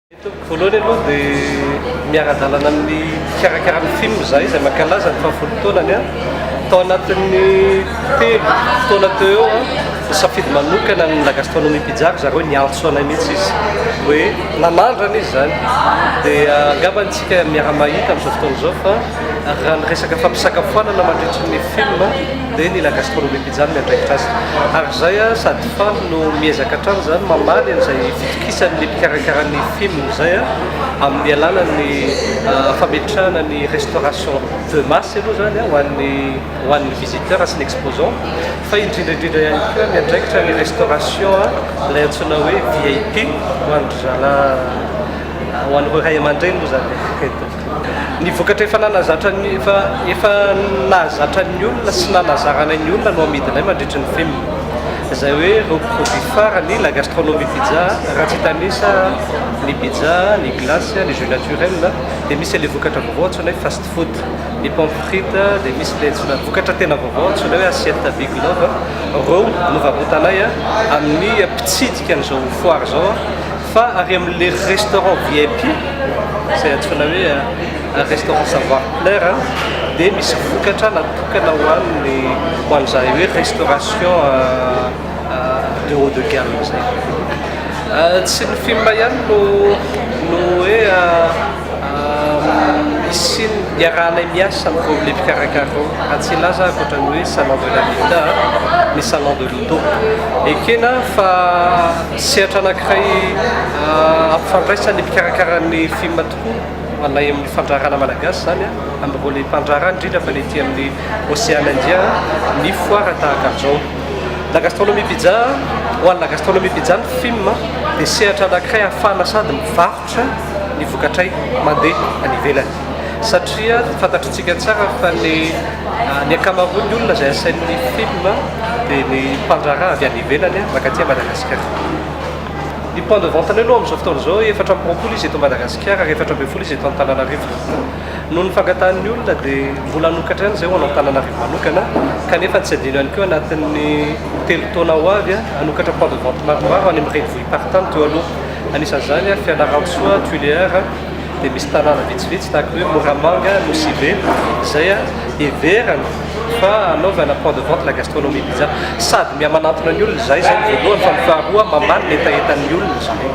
Tompoko, voalohany aloha dia miara-dalana amin'ny mpikarakara ny film izahay izay mankalaza ny fahafolo taonany. Tao anatin'ny 3 taona teo eo, nisafidy manokana ny La Gastronomie Pizza ry zareo, niantso anay mihitsy izy hoe nanandrana izy izany. Dia angamba isika miara-mahita amin'izao fotoana izao fa raha ny resaka fampisakafoanana mandritry ny film dia ny La Gastronomie Pizza no miandraikitra azy. Ary izay sady faly no miezaka hatrany izany mamaly an'izay fitokisan'ny mpikarakara ny film izay amin'ny alalan'ny fametrahana ny restauration de masse aloha izany ho an'ny ho an'ny visiteur sy ny exposant fa indrindra indrindra ihany koa miandraikitra ny restauration ilay antsoina hoe VIP ho an-dry zalahy ho an'ireo ray aman-dreny moa izany e. Ny vokatra efa nanazatra ny efa efa nahazatra ny olona sy nanazarana ny olona no amidinay mandritry ny film. Izay hoe ireo produits phares ny la gastronomie pizza, raha tsy hitanisa ny pizza, ny glace, ny jus naturel, dia misy ilay vokatra vaovao antsoina hoe fast food, ny pommes frites, dia misy ilay antsoina vokatra tena vaovao antsoina hoe assiette big love, ireo no varotanay amin'ny mpitsidika an'izao foire izao. Fa ary amin'ilay restaurant VIP izay antsoina hoe restaurant savoir plaire dia misy vokatra natokana ho an'ny ho an'izay hoe restauration de haut de gamme izay. Tsy ny film ihany no no hoe Hisian'ny iarahanay miasa amin'ireo ilay mpikarakara ireo. Raha tsy hilaza aho ankoatra ny hoe salon de l'habitat, ny salon de l'auto. Ekena fa sehatra anankiray ampifandraisan'ny mpikarakara ny film tokoa ho anay amin'ny fandraharahana malagasy izany, amin'ireo ilay mpandraharaha indrindra fa ny aty amin'ny Ocean Indien ny foire tahaka an'izao. La gastronomie pizza, ho an'ny La gastronomie pizza ny film dia sehatra anankiray ahafahana sady mivarotra, Mihoatra ny vokatray mandeha any ivelany satria fantatritsika tsara fa ny ny ankamaroan'ny olona izay asain'ny film dia ny mpandraharaha avy any ivelany mankaty Madagasikara. Ny point de vente-nay aloha amin'izao fotoana izao 24 izy eto Madagasikara ary 14 izy eto Antananarivo. Noho ny fangatahan'ny olona dia mbola hanokatra ihany izay ho an'Antananarivo manokana kanefa tsy adino ihany koa anatin'ny 3 taona ho avy hanokatra point de vente maromaro any amin'ny renivohi-paritany teo aloha. Anisan'izany Fianarantsoa, Tuléar, dia misy tanàna vitsivitsy tahaka ny hoe Moramanga, Nosy Be, izay heverina fa hanaovana point de vente la gastronomie pizza. Sady miha-manantona ny olona izahay, izay ny voalohany, fa ny faharoa mamaly ny hetahetan'ny olona izahay.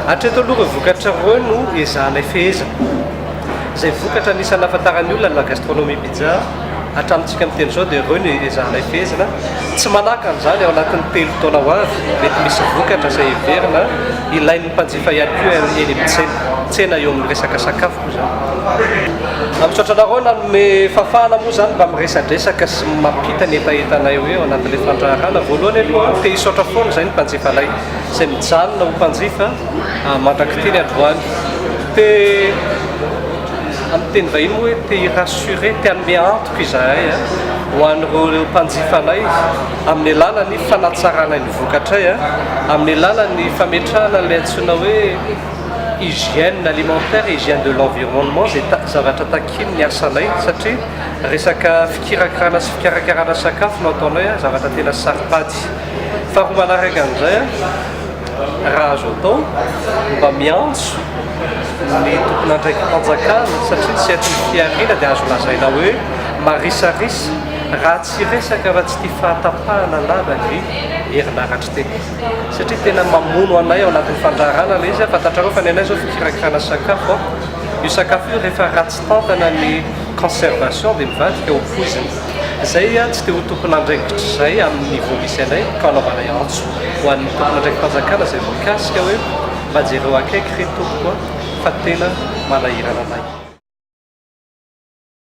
Hatreto aloha ireo vokatra ireo no ezahanay fehezina. Izay vokatra anisan'ny nahafantaran'ny olona ny la gastronomie pizza. Hatramintsika miteny izao dia ireo no ezahanay fehezina. Tsy manakana izany ao anatin'ny 3 taona ho avy, mety misy vokatra izay heverina ilain'ny mpanjifa ihany koa eny amin'ny tsena. Tsena eo amin'ny resaka sakafo moa izany. Misaotra anareo nanome fahafahana moa izany mba miresadresaka sy mampita ny hetahetanay hoe ao anatin'ilay fandraharahana. Voalohany aloha, te hisaotra foana izay ny mpanjifanay izay mijanona ho mpanjifa mandrak'ity ny androany. Te. Amin'ny teny vahiny moa hoe te hi-rassurer, te hanome antoka izahay ho an'ireo mpanjifanay amin'ny alalan'ny fanatsarana ny vokatray, amin'ny alalan'ny fametrahana ilay antsoina hoe hygiène alimentaire, hygiène de l'environnement izay zavatra takian'ny asanay satria resaka fikirakirana sy fikarakarana sakafo no ataonay, zavatra tena saro-pady. Faharoa manaraka an'izay, Raha azo atao, mba miantso ny tompon'andraiki-panjakana satria ny sehatry ny fihariana dia azo lazaina hoe marisarisa raha tsy hiresaka afa-tsy ity fahatapahana lava ny herinaratra ity satria tena mamono anay ao anatin'ny fandraharahana ilay izy. Fantatrareo fa ny anay izao fikirakirana sakafo, io sakafo io rehefa ratsy tantana ny conservation dia mivadika ho poizina. Izay tsy te ho tompon'andraikitra izay amin'ny niveau misy anay ka anaovanay antso ho an'ny tompon'andraiki-panjakana izay voakasika hoe mba jereo akaiky re tompoko a fa tena manahirana anay.